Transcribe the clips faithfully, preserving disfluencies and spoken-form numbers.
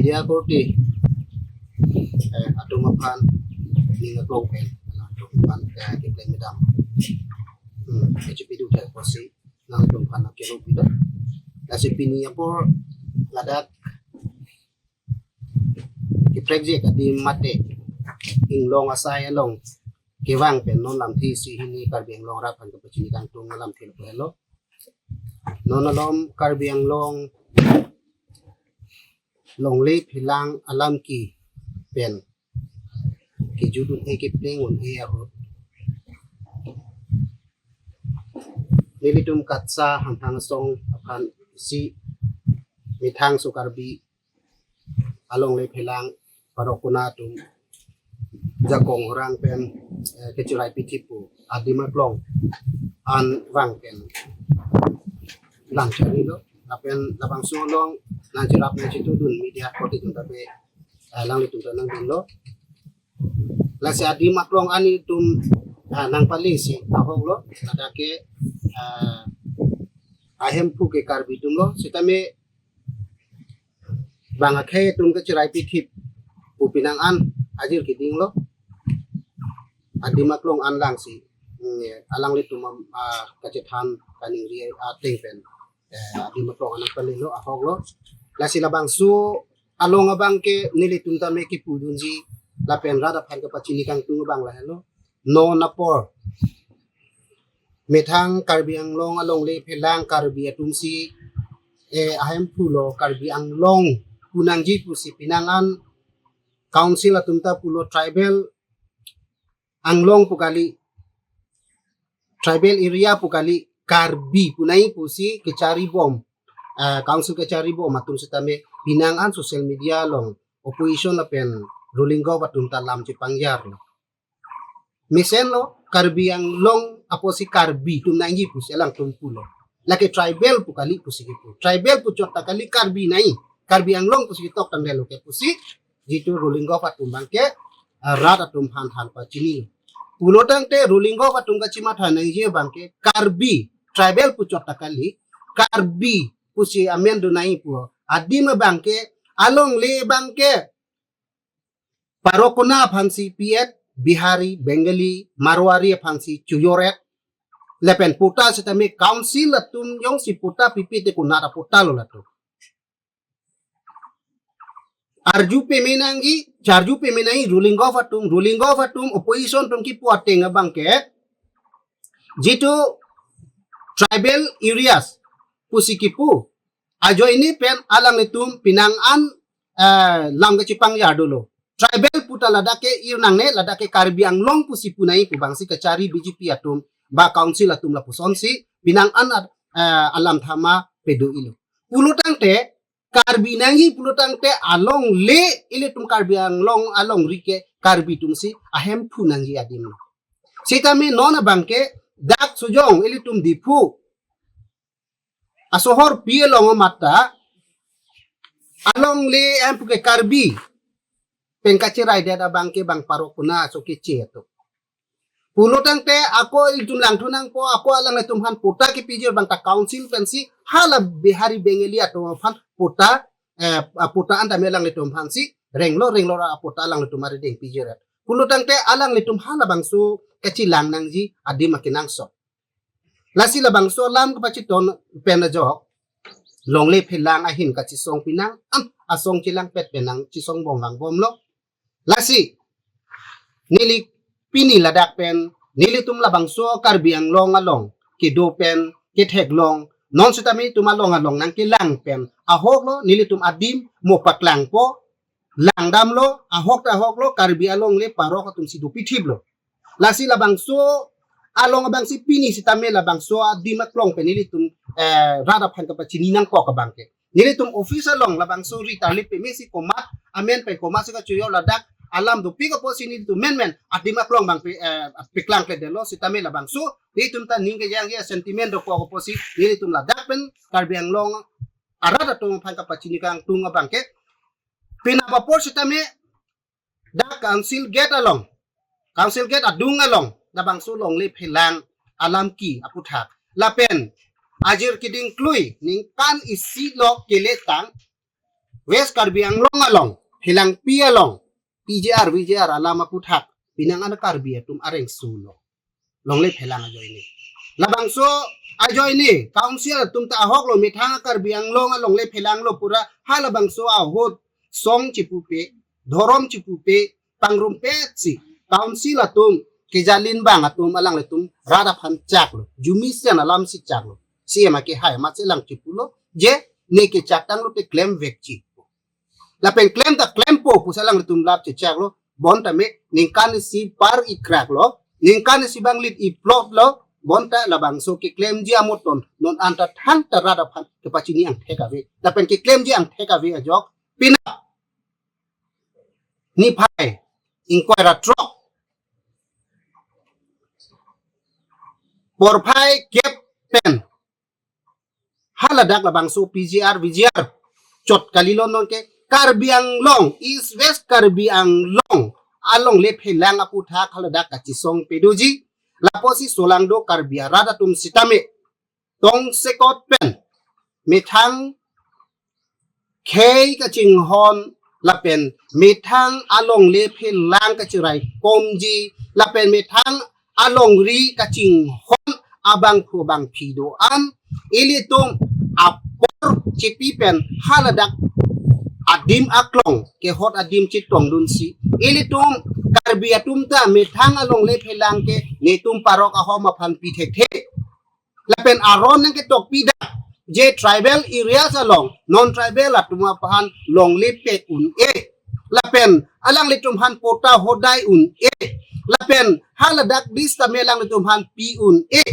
Media korte, eh, atum aphan ning aklong pen, atum aphan, eh, kepleng medam, hmm, kachipidun thek apotsi nangtum aphan nangkeru pilo. Lasi pini apor ladak keprekjek adim mate inglong asai along kevang pen non lamthe isi hini Karbi Anglong arat aphan kapachini kangtung alamthe lapu helo. Non malom Karbi Anglong longle phelang alam ke pen kejut un-e, kepleng un-e ahut, nelitum KATSSA Hamphang Asong aphan isi methang so Karbi alongle phelang parok kona atum jakong horang pen, eh, kechirai pithip pu adim aklong an vang pen lang charilo. Lapen labangso along nangcherap nangchitudun media korte atum ta be, eh, alanglitum ta nangdunlo. Lasi adim aklong an itum, ah, nangpalesi ahok lo, ladak ke, ah, ahemphu ke Karbi atum lo, sitame bang akhei atum kechirai pithip pu penang an ajir keding lo. Adim aklong an langsi, mm, alanglitum, ah, kachethan kaningri ateng pen, eh, adim aklong an nangpalelo ahok lo. Lasi labangso along abang ke nelitum tame kepudunji lapen rat aphan kapachini kangtung abang lahelo. Non apor methang Karbi Anglong alongle phelang Karbi atum si, eh, ahemphu lo, Karbi Anglong pu nangji pusi penang an council atum ta pulo, tribal Anglong pu kali, tribal area pu kali, Karbi pu nangji pusi kecharibom, eh, council kecharibom atum sitame penang an social media along opposition lapen ruling gov atum ta lam chepangjar lo. Mesen lo, Karbi Anglong apotsi Karbi atum nangji pusi alangtum pulo. Lake tribal pu kali pusi kepu. Tribal puchot ta kali, Karbi nangji. Karbi Anglong pusi ketok tangdetlo ke pusi jitu ruling gov atum abang ke, ah, rat atum aphan than pachini. Pulo tangte ruling gov atum kachimatha nangji abang ke Karbi, tribal puchot ta kali, Karbi pusi amen do nangji pu adim abang ke alongle abang ke parok kona aphansi pi-et, Bihari, Bengali, Marwari aphansi choyor-et. Lapen patta sitame council atum jongsi patta pipe te konat apatta lo latum. Arju peme nangji, charju peme nangji ruling gov atum, ruling gov atum opposition atum kipu ateng abang ke jitu tribal areas pusi kipu ajoine pen alanglitum penang an, eh, lam kechipangjar dolo. Tribal pu ta ladak ke ir nangne, ladak ke Karbi Anglong pusi pu nangji pu abangsi kachari B J P atum ba council atum lapusonsi penang an, eh, alam thama pado-ilo. Pulo tangte Karbi nangji pulo tangte alongle ilitum Karbi Anglong alongri ke Karbi atumsi ahemphu nangji adim lo. Sitame non abang ke dak sojong ilitum Diphu asohor pi along mata alongle ahemphu ke Karbi pen kachiraidet abang ke bang parok kona aso keche atum. Pulo tangte ako ilitum langthu nangpo, ako alanglitum aphan patta kepijir abang ta council pensi hala Bihari Bengali atum aphan patta, eh, patta an tame alanglitum aphansi renglo renglo ra patta alanglitum arideng pijir. Pulo tangte alanglitum halabangso kachilang nangji adim akenangsot. Lasi labangso alam kapachiton pen ajok longle phelang ahin kachisong penang an asong chelangpet pen nangchisongbom vangbomlo. Lasi neli pini ladak pen nelitum labangso Karbi Anglong along kedo pen ketheklong non sitame itum along along nangkelang pen ahoklo, nelitum adim mo paklangpo, langdamlo, ahok ta ahoklo, Karbi alongle parok atumsi dopithiplo. Lasi labangso along abangsi pini sitame labangso adim aklong pen nelitum, eh, rat aphan kapachini nangkok abang ke nelitum office along labangso ri tarlip pemesi komat amen pen komatsi kachoyor ladak alam dopik apotsi nelitum menmen adim aklong abang pe, eh, peklangkledetlo. Sitame labangso nelitum ta ning kejangji sentiment dokok apotsi nelitum ladak pen Karbi Anglong arat atum aphan kapachini kangtung abang ke penap apor sitame dak council gate along, council gate adung along labangso longle phelang alam ke aputhak lapen ajir keding klui ningkan isi lo keletang West Karbi Anglong along, Phelangpi along, P G R, V G R alam aputhak, pinang an Karbi atum areng sulo. Longle phelang ajoine. Labangso ajoine, council atum ta ahok lo, methang Karbi Anglong alongle phelang lo pura, halabangso ahut, song chipupe, dhorom chipupe, pangrumpet si, council atum, kejalin bang atum, alanglitum, rat aphan chak lo, jumi sian alam si chak lo. C M ake hai, mat selang chipulo, je, ne kechak tanglo te klem vekji. Lapen klem ta klempo pusi alanglitum lap chechak lo, bonta me ningkan isi par ikrak lo, ningkan isi banglit iplot lo, bonta labangso keklemji amoton, non anta thangta rat aphan kepachini angthek ave. Lapen keklemji angthek ave ajok, pina niphai ingkoi ra throk, porphai kep pen, haladak labangso P G R, V G R, chot kalilo nonke Karbi Anglong, East West Karbi Anglong, alongle phelang aputhak haladak kachisong pedoji, lapusi solangdo Karbi arat atum sitame, tongsekot pen, methang khei kachinghon lapen methang alongle phelang kachirai komji lapen methang alongri kachinghon abangphu abangphi do-an ilitum apor chipi pen haladak adim aklong kehot adim chitongdunsi ilitum Karbi atum ta methang alongle phelang ke netum parok ahom aphan pi thekthe. Lapen aron nangketok pidak je tribal areas along non tribal atum aphan longle pek un-e. Lapen alanglitum aphan patta hodai un-e. Lapen haladak bis tame alanglitum aphan pi un-e.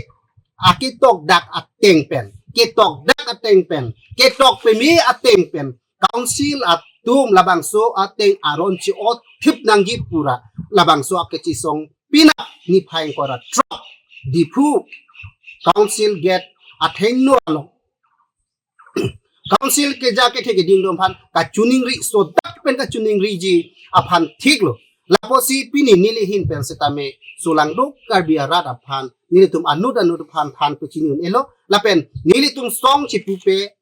Aketok dak ateng pen, ketok dak ateng pen, ketok peme ateng pen council atum labangso ateng aron chi-ot thip nangji pura labangso akechisong pina niphai ingkoi ra throk Diphu council gate athengno along council keja kethe keding atum aphan kachiningri sodak pen kachiningriji aphan thik lo. Lapusi pini neli ahin pen sitame solangdo Karbi arat aphan nelitum anut anut aphan than pachini un-elo lapen nelitum song chipupe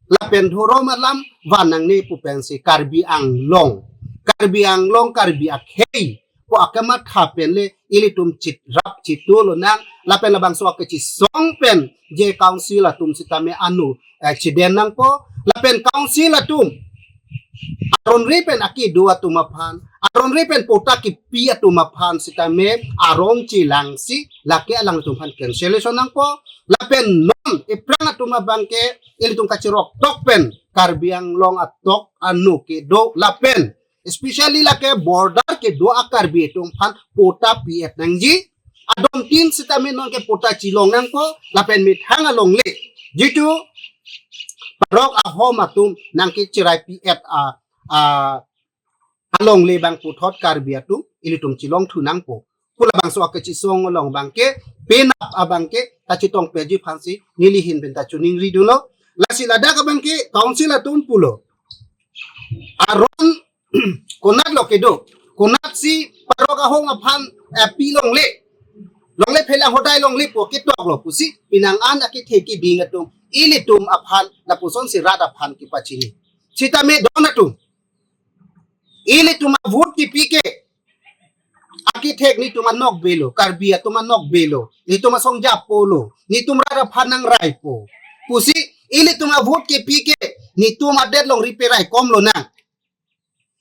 lapen dhorom alam van nangne pu pensi Karbi Anglong, Karbi Anglong, Karbi akhei pu akamatha pen le ilitum chitrap chithu lonang lapen labangso akechisong pen je council atum sitame anu eh, chiden nangpo lapen council atum aronre pen akedo atum aphan, aronre pen patta kipi atum aphan sitame aron chelangsi lake alangtum aphan cancellation nangpo lapen non ephrang atum abangke ilitum kachirok tok pen Karbi Anglong atok anu kedo lapen especially lake border kedo a Karbi atum aphan patta pi-et nangji. Adon tin sitame nonke patta chelong nangpo lapen methang alongle jitu parok ahom atum nangkechirai pi-et a, a alongle bang puthot Karbi atum ilitum chelong thu nangpo pu labangso akechisong along abangke penap abangke kachetong peji aphansi neli ahin pen kachiningri dunlo. Lasi ladak abangke council atum pulo aron konat lo kedo, konat si parok ahong aphan eh, pi longle, longle phelang hodai longle po ketok lo pusi pinang an akethe keding atum ilitum aphan lapuson si rat aphan kepachini. Sitame don atum ilitum avote kipi ke akethek netum anokbe lo, Karbi atum anokbe lo, netum asong japo lo, netum rat aphan nangraipo pusi ilitum avote kipi ke netum adet longri perai kom lonang.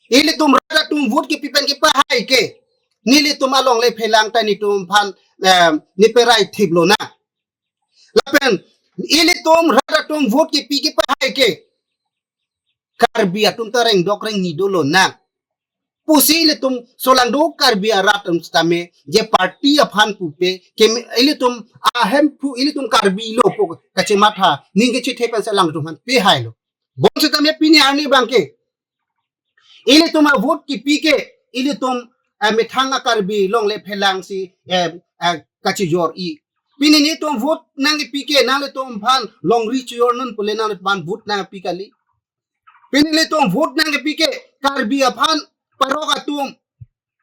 Ilitum rat atum vote kipi pen kepahai ke nelitum alongle phelang ta netum aphan eh, neperai thip lonang. Lapen ilitum rat atum vote kipi kepahai ke Karbi atum ta rengdok rengni do lonang pusi ilitum solangdo Karbi arat atum sitame je party aphan pupe ke ilitum ahemphu ilitum Karbi lo pu kachematha ningke chethe pen si alangtum aphan pehai lo. Bonsitame pini arni abangke ilitum avote kipi ke ilitum eh, methang a Karbi longle phelang si eh, eh, kachijor-i. Pini netum vote nangkipi ke nanglitum aphan longri chijor non pule nanglitum aphan vote nangpi kali. Pini netum vote nangkipi ke Karbi aphan parok atum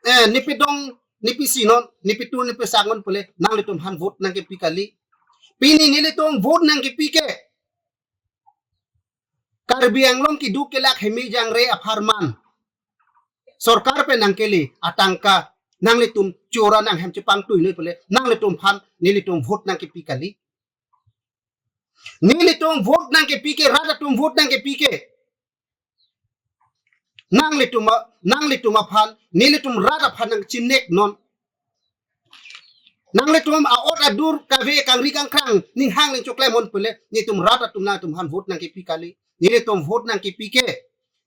eh, nepi dong nepi si non nepi tur nepi sak non pule nanglitum aphan vote nangkipi kali. Pini netum vote nangkipi ke Karbi Anglong keduk kelak heme jangre apharman sorkar pen nangkele atangka nanglitum chora nanghem chepangtui noi pule nanglitum aphan nelitum vote nangkepi kali. Nelitum vote nangkepi ke, rat atum vote nangkepi ke. Nanglitum a-, nanglitum aphan, nelitum rat aphan nangchinek non. Nanglitum a-ot adur kave kangri kangkrang ninghang ning choklem non pule, nelitum rat atum nangtum aphan vote nangkepi kali. Nelitum vote nangkepi ke.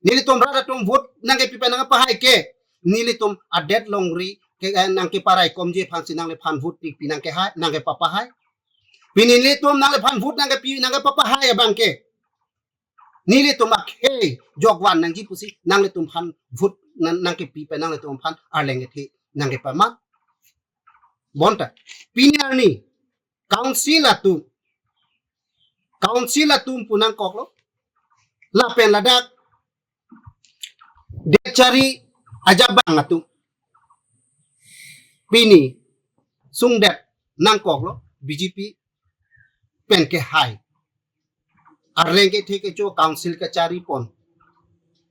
Nelitum rat atum vote nangkepi pen nangpahai ke. Nelitum adet longri ke, eh, nangkeparai komji aphansi nangliphan vote pipi nangkehai, nangkepapahai. Pini nelitum nangliphan vote nangkepi nangkepapahai abang ke. Nelitum akhei jokvan nangji pusi nanglitum aphan vote nang, nangkepi pen nanglitum aphan arleng kethe nangkepamat. Bonta. Pini arni council atum, council atum pu nangkoklo. Lapen ladak det chari ajabang atum pini sungdet nangkoklo B J P pen kehai. Arleng kethe kecho council kachari pon.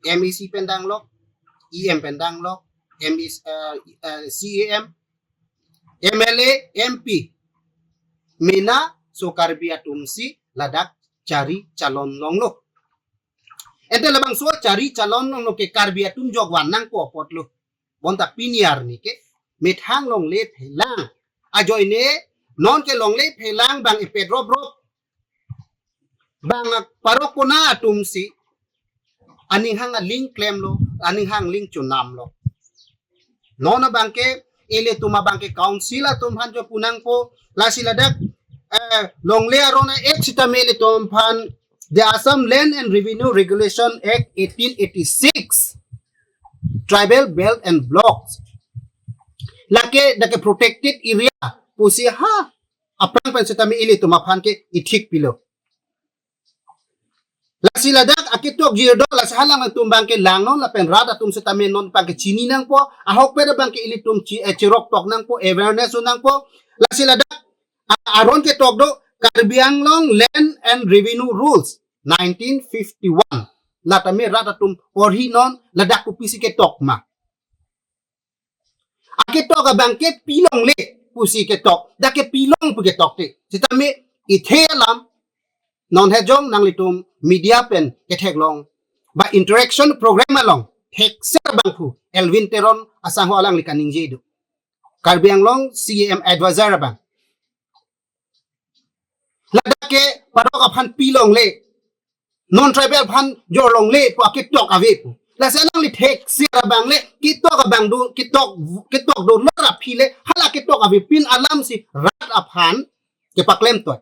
M A C pen danglok, E M pen danglok, M A C, eh, eh, C E M, M L A, M P. Mena so Karbi atum si ladak chari chalon longlo. Ente labangso chari chalon longlo ke Karbi atum jokvan nangpo apotlo. Bonta pini arni ke methang longle phelang. Ajoine non ke longle phelang bang epet rop rop. Bang parok kona atum si aninghang aling klemlo, aninghang aling chunamlo. Non abang ke ilitum abang ke council atum aphan jo pu nangpo, lasi ladak, eh, longle aron a-act sitame ilitum aphan the Assam Land and Revenue Regulation Act eighteen eighty-six, Tribal Belt and Blocks. Lake, lake protected area pusi ha aphrang pen sitame ilitum aphan ke ithik pilo. Lasi ladak aketok jirdo, lasi halangtum abang ke langnon lapen rat atum sitame non abang ke chini nangpo, ahokpet abang ke ilitum chi, eh, chirok tok nangpo, awareness nangpo. Lasi ladak a-, aron ketok do Karbi Anglong Land and Revenue Rules nineteen fifty-one. Latame rat atum porhi non, ladak kopisi ketok ma. Aketok abang ke pilongle pusi ketok, dak ke pilong pu ketok te. Sitame ithe alam non hejong nanglitum media pen ketheklong ba interaction program along thekser abang phu Elwin Teron asangho alangli kaningje do. Karbi Anglong C E M advisor abang. Ladak ke parok aphan pilongle, non tribal aphan jorlongle pu aketok ave pu. Lasi alangli thekser abang le ketok abang do, ketok, ketok do lor aphi le hala ketok ave pin alam si rat aphan kepaklem toi.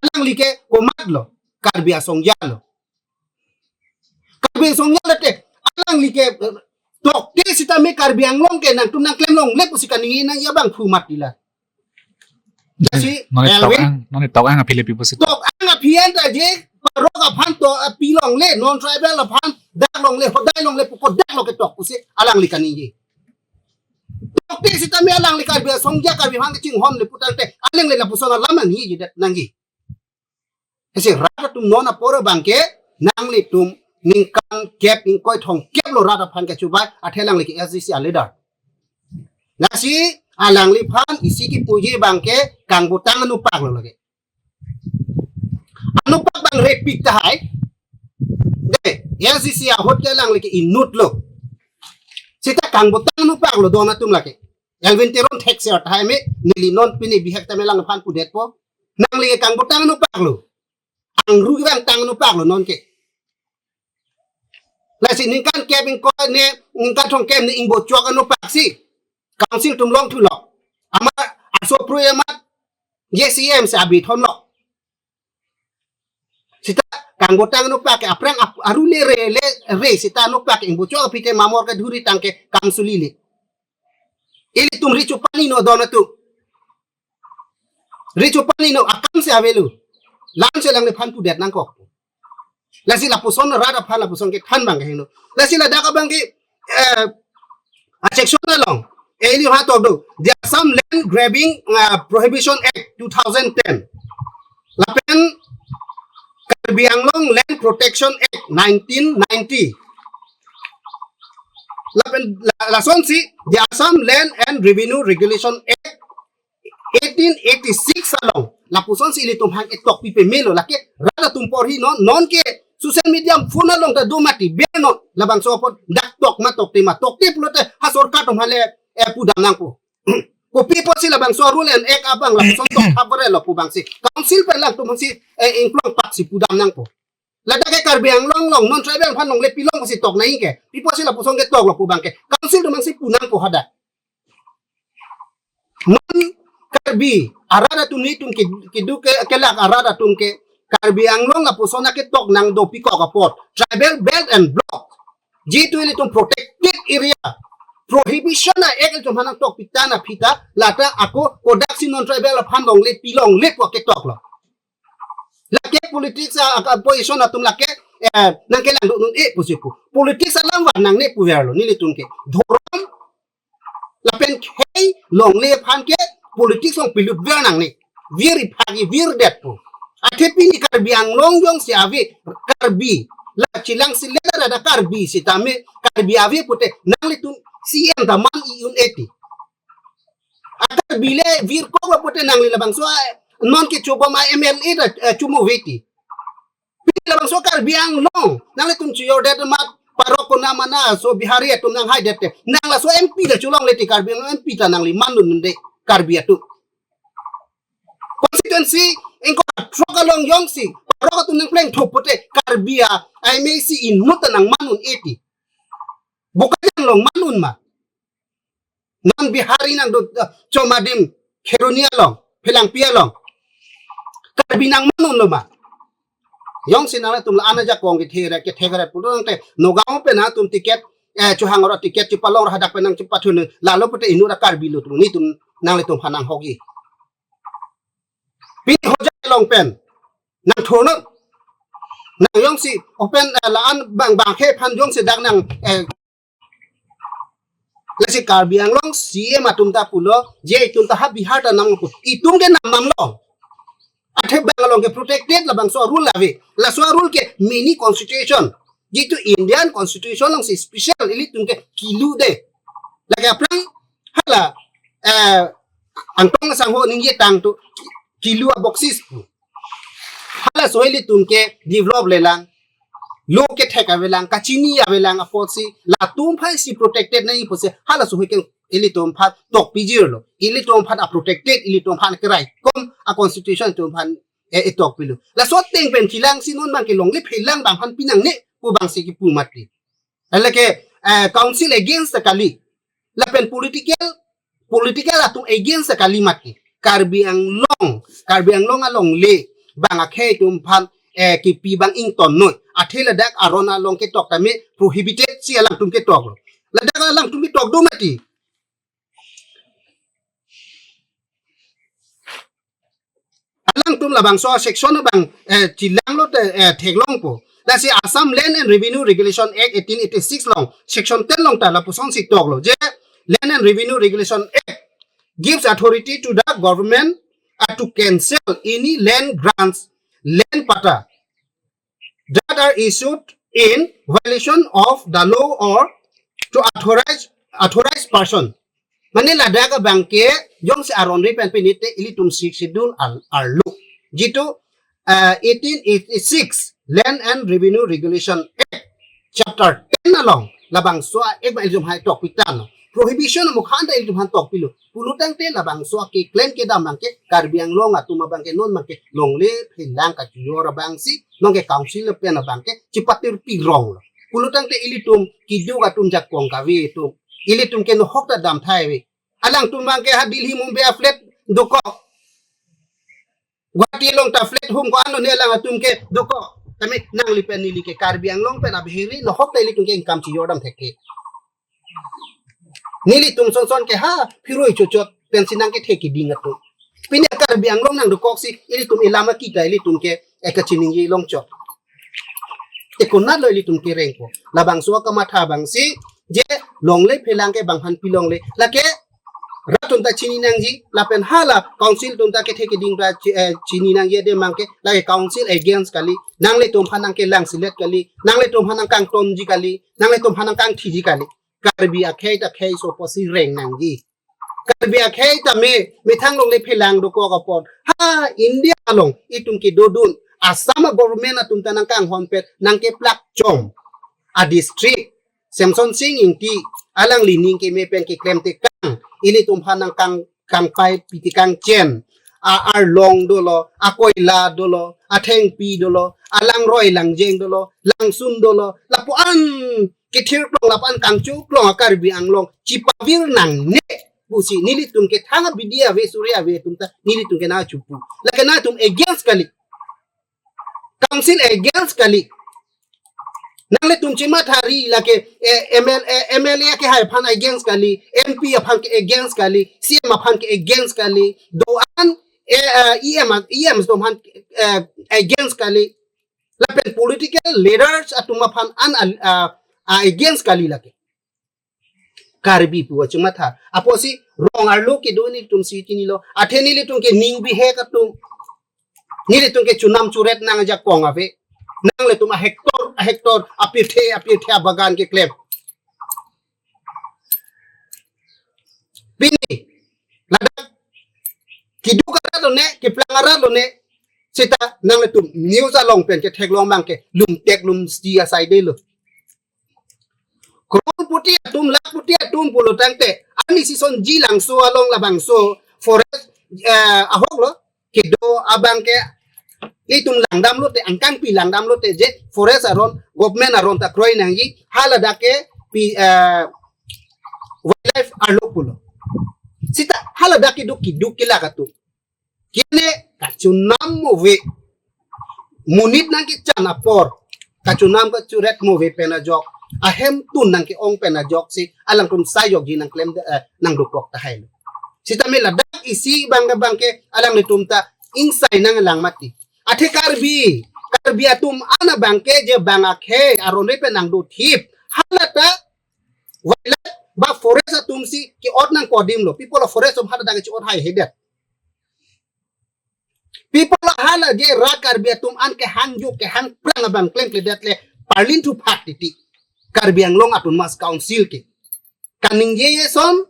Alangli ke komatlo, Karbi asongja lo. Karbi asongja lo te, alangli ke, eh, tokte sitame Karbi Anglong ke nangtum nangklem longle pusi kaningje nangji abang phu mat ila. Lasi, non tok Elwin, ang, non tok ang aphi le pi pusi. Tok ang aphi anta je, parok aphan to, eh, pilongle, non tribal aphan dak longle, hodai longle pu kodak lo ketok pusi alangli kaningje. Tokte sitame alangli Karbi asongja Karbi aphan kachinghon le pu tangte, alangli lapuson alam nangji je det nangji. Isi rat atum non apor abang ke nanglitum ningkan kep ingkoi thomkep lo rat aphan kachubai, athe alangli ke S D C a-leader. Lasi alangliphan isi kipuji abang ke kangbutang anupak lo lake. Anupak abang repik tahai. De, S D C ahut ke alangli ke inut lo. Sita kangbutang anupak lo don atum lake. Elwin Teron thekser tahai me, neli non pini bihek tame alangphan pudetpo. Nangli kangbutang anupak lo. Angru kevang tang anupak lo non ke. Lasi ningkan kep ingkoi ne, ningkan thomkep ne ingbochok anupak si council atum longthulo. Amat aso prui amat J C M si abi thomlo. Sita kangbutang anupak ke aphrang ap-, aru le re le re sita anupak ke ingbochok aphi te mamor ke dhuri tangke kam suli le. Ilitum richu pani no don atum. Richu pani no akam si avelo. Lam si alangliphan pudet nangkok. Lasi lapuson rat aphan lapuson kethan abang ke heno. Lasi ladak abang ke, eh, a-section along. Eh, ili ha tok do. The Assam Land Grabbing, uh, Prohibition Act two thousand ten. Lapen Karbi Anglong Land Protection Act nineteen ninety. Lapen la- lasonsi the Assam Land and Revenue Regulation Act eighteen eighty-six along lapusonsi ilitum hang etok pipe melo, lake rat atum porhi non, non ke social media phone along ta do mati, ber non labangso apot dak tok ma tokte ma, tokte pulote ha sorkar atum hale eh, pudam nangpo. Kopi apotsi labangso rule and act abang lapuson tok thap vare lo pu abangsi council pen alangtum si eh, ingplong paksi pudam nangpo. Ladak ke Karbi Anglong along non tribal aphan longle pilong si tok nai ke, pi apotsi lapuson ke toklo pu abang ke council atum si pu nangpo hadak. Non Karbi arat atum, nelitum ke- keduk ke kelak arat atum ke Karbi Anglong lapuson aketok nang dopikok apot tribal belt and block, jitu ilitum protected area, prohibition a-act ilitum aphan nangtok pitan aphi ta lata ako kodaksi non tribal aphan longle pilongle pu aketoklo. Lake politics a- a- opposition atum lake eh, nangkelang do non e pusi pu. Politics alam va nangne puverlo nelitum ke. Dhorom lapen khei longle aphan ke politics along pilut ver nangne. Vir iphagi virdetpo. Athe pini Karbi Anglong jongsi ave Karbi, la chelang si le la da Karbi sitame Karbi ave pute nanglitum C M ta man i-un-e ti. A Karbi le virkok lo pute nangli labangso a- non kechobom a M L A ta eh, chomo ave ti. Pini labangso Karbi Anglong nanglitum chojordet amat parok kona mana so Bihari atum nanghaidet te, nang laso M P ta cholongle ti, Karbi Anglong M P ta nangli man un-e Karbi atum. Constituency ingkoi throk along jongsi parok atum nangpleng thop pute Karbi a M A C inut ta nang man un-e ti. Bokajan along man un ma? Non Bihari nang do eh, Chomadim, Kheroni along, Phelangpi along Karbi nang man unlo ma? Jongsi nangtum la-an ajakong kethe ra kethe ra pulo tangte Nagaon pen atum ticket eh, chohang oro ticket chepalong ra hadak pen nangchepathun lalo pute inut a Karbi lo tum, nelitum nanglitum aphan nanghokji. Pini Hojai along pen nangthurnon. Nang jongsi open eh, la-an bang bang khe aphan jongsi dak nang eh, lasi Karbi Anglong C M atum ta pulo je itum ta ha Bihar ta nam pu, itum ke nam namlo. Athe bang along ke protected, labangso rule ave. Laso rule ke mini constitution, jitu Indian constitution alongsi special ilitum ke kilu de. Lake aphrang hala eh, Angtong Sangho ningje tang tu kilu aboksis pu. Halaso ilitum ke develop lelang, lo kethek avelang, kachini avelang apotsi latum aphansi protected nai pusi halaso ke ilitum aphan tok pijirlo. Ilitum aphan a protected, ilitum aphan keraikom a constitution ilitum aphan eh, etok pilo. Laso ateng pen chelang si non abang ke longle phelang abang aphan pinangne pu abangsi kipu mati. Lake eh, council against ta kali. Lapen political, political atum against ta kali mati. Karbi Anglong, Karbi Anglong alongle bang akhei atum aphan eh, kipi abang ingtonnoi. Athe ladak aron along ketok tame prohibited si alangtum ketoklo. Ladak alangtum ketok do mati. Alangtum labangso section abang eh, chelanglo te eh, theklongpo. Lasi Assam Land and Revenue Regulation Act eighteen eighty-six along section ten along ta lapusonsi toklo je Land and Revenue Regulation Act gives authority to the government uh, to cancel any land grants, land patta that are issued in violation of the law or to authorize authorized person. Mane ladak abang ke jongsi aron ri pen pinite ilitum Sixth Schedule al- arlo. Jitu uh, eighteen eighty-six Land and Revenue Regulation Act chapter ten along labangso a-act abang ilitum hai tok pitan. Prohibition amukhan ta ilitum aphan tok pilo. Pulo tangte labangso keklem kedam abang ke Karbi Anglong atum abang ke non abang ke longle phelang kachojor abangsi non ke council pen abang ke chepatir pironglo. Pulo tangte ilitum keduk atum jakong kave atum, ilitum ke nohok ta damthai ave. Alangtum abang ke ha Delhi Mumbai a flat dokok, Guwahati along ta flat hum ko-an lo ne alangtum ke dokok. Tame nangli pen neli ke Karbi Anglong pen abihiri nohok ta ilitum ke income chojor dam thekthe. Nelitum son son ke ha phiroi chochot pensi nang kethe keding atum. Pini Karbi Anglong nang dokoksi ilitum ilam akita ilitum ke eh, kachiningje longchot. Te konatlo ilitum kerengpo? Labangso kamatha abangsi je longle phelang ke bang aphan pilongle. Lake rat atum ta chini nangji, lapen hala council atum ta kethe keding ta chi-, eh, chini nangji adim abangke, lake council against kali, nanglitum aphan nangkelang selet kali, nanglitum aphan nangkangtonji kali, nanglitum aphan nangkangthiji kali. Karbi akhei ta khei so pusi reng nangji. Karbi akhei ta me, methang longle phelang dokok apot. Ha, India along, itum kedodun, Assam government atum ta nangkanghonpet, nangkeplak chom a district, Semsonsing Ingti, alangli ning keme pen keklem tekang, ilitum aphan nangkang, kangpai pi tekang chen, a arlong dolo, a koila dolo, a thengpi dolo, a langroi langjeng dolo, langsun dolo, lapu an kethir klong, lapu an kangchu klong a Karbi Anglong chipavir nangne pusi nelitum ke thang abidi ave suri ave atum ta nelitum ke nangchupu. Lake nangtum against kali. Council against kali. Nanglitum chimathari lake, eh, M L A, M L A kehai aphan against kali, M P aphan ke against kali, C M aphan ke against kali, do-an, eh, eh, E M, E M atum aphan, eh, against kali. Lapen political leaders atum aphan an, ah, ah, against kali lake. Karbi pu achimatha. Apotsi rong arlo kedo nelitum si chinilo. Athe nelitum ke ning bihek atum. Nelitum ke chunam churet nangjakong ave. Nanglitum a hectare, a hectare, apirthe, apirthe abagan keklem. Pini, ladak, keduk arat lone, keplang arat lone, seta nanglitum news along pen ketheklong abangke, lumtek lumsti asai detlo. Crorepati atum, lakhpati atum pulo tangte, ani sisonji Langso along labangso, forest, eh, ahok lo, kedo abangke, itum langdam lote, angkang pi langdam lote, je forest aron, government aron ta kroi nangji, haladak ke pi, eh, wildlife arlo pulo. Seta haladak keduk keduk kelak atum. Kene kachunam mo ave. Monit nangkechan apor. Kachunam kachuret mo ave pen ajok. Ahemtun nangke-ong pen ajoksi alangtum sai jokji nangklem de, eh, nangdokok tahai lo. Sitame ladak isi abang abangke alanglitum ta ingsai nanglang mati. Athe Karbi, Karbi atum an abangke je bang akhei aron re pen nangdothip. Hala ta wildlife ba forest atum si ke-ot nangpo adim lo. Pi pulo forest atum hala ta ke-ot haihedet. Pi pulo hala je rat Karbi atum an kehangjo kehangprang abang klemkledet le parlin thuphak titi. Karbi Anglong Autonomous Council ke. Kaningje eson,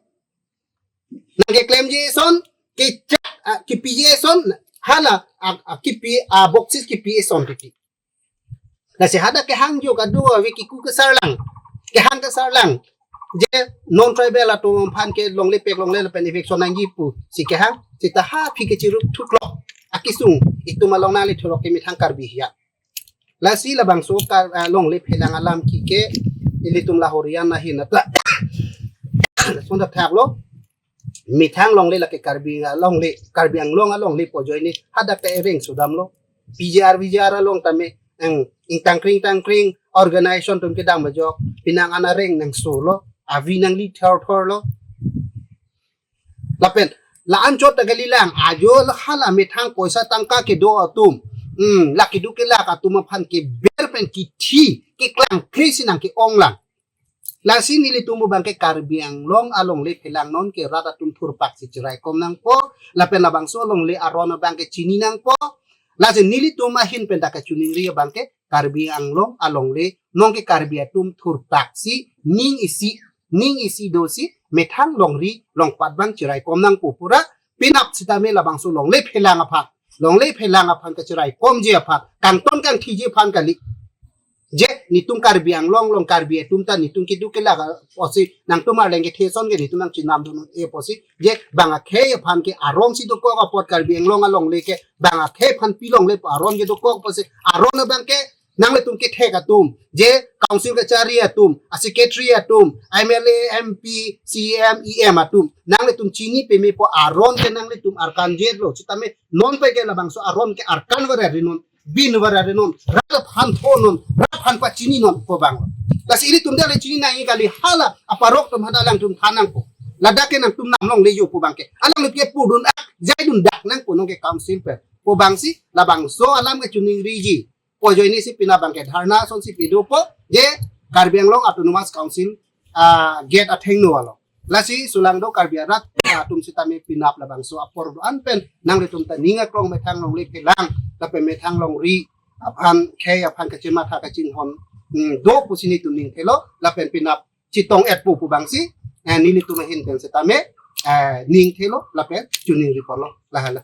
nangkeklemje eson, kechak, ah, kepije eson, hala, ah, ah, kepi, ah, boxes kepi eson titi. Lasi hadak kehangjo kado ave kiku kesarlang. Kehang kesarlang. Je non tribal atum aphan ke longle pek longle lapen eviction nangji pusi kehang. Seta ha aphi kechiruk thuklok. Akesung itum along nangle thurok ke methang Karbi hiya. Lasi labangso kar, ah, longle phelang alam kike ilitum lahorian ahin ata. Lason thaklo. Methang longle lake Karbi alongle, Karbi Anglong alongle pu ajoine hadak ta ereng sudamlo. P G R, V G R along tame, eng, ingtangkring tangkring organization atum kedam ajok, penang an areng nangso lo, avi nangli thor thor lo. Lapen, la-anchot ta kalilang, ajo la hala methang poisa tangka kedo atum. Hmm, la keduk kelak atum aphan keber pen kithi, keklangkle si nangke-ong lang. Lasi nelitum abangke Karbi Anglong alongle phelang non ke rat atum thurpak si chiraikom nangpo, lapen labangso alongle aron abangke chini nangpo. Lasi nelitum ahin pen ta kachiningri abangke Karbi Anglong alongle non ke Karbi atum thurpak si ning isi, ning isi dosi methang longri longpat abang chiraikom nangpo pura. Penap sitame labangso longle phelang aphan, longle phelang aphan kachiraikomji aphan, kangton kangthiji aphan kali. Je netum Karbi Anglong along Karbi atum ta netum keduk kelak apotsi nangtum arleng kethe ason ke netum nangchinam dun un-e apotsi, je bang akhei aphan ke aron si dokok apot Karbi Anglong alongle ke bang akhei aphan pi longle pu aron kedokok apotsi aron abangke nanglitum kethek atum, je council kachari atum, a secretary atum, M L A, M P, C M, E M atum, nanglitum chini pemepo aron ke nanglitum arkan jetlo, sitame non pai ke labangso aron ke arkan vara rinon, bin vara rinon, rat aphan tho non, rat aphan pachini non pu abang. Lasi ilitum ta le chini nangji kali, hala aparok atum hadak alangtum than nangpo. Ladak ke nangtum nam longle jo pu abangke. Alangtum ke pudun ak, jaidun dak nangpo non ke council pen. Pu abangsi, labangso alam kachiningriji pu ajoine si pini abangke dharna asonsi pidopo, je Karbi Anglong Autonomous Council, ah, gate athengno along. Lasi sulang do Karbi arat atum sitame penap labangso apor do-an pen nanglitum ta ning aklong methang longle phelang lapen methang longri aphan khei aphan kachematha kachinghon, hmm, do pusi nelitum ning thelo lapen penap chetong-et pu pu abangsi, eh, nelitum ahin pen sitame, eh, ning thelo lapen chuning ri ponlo lahala.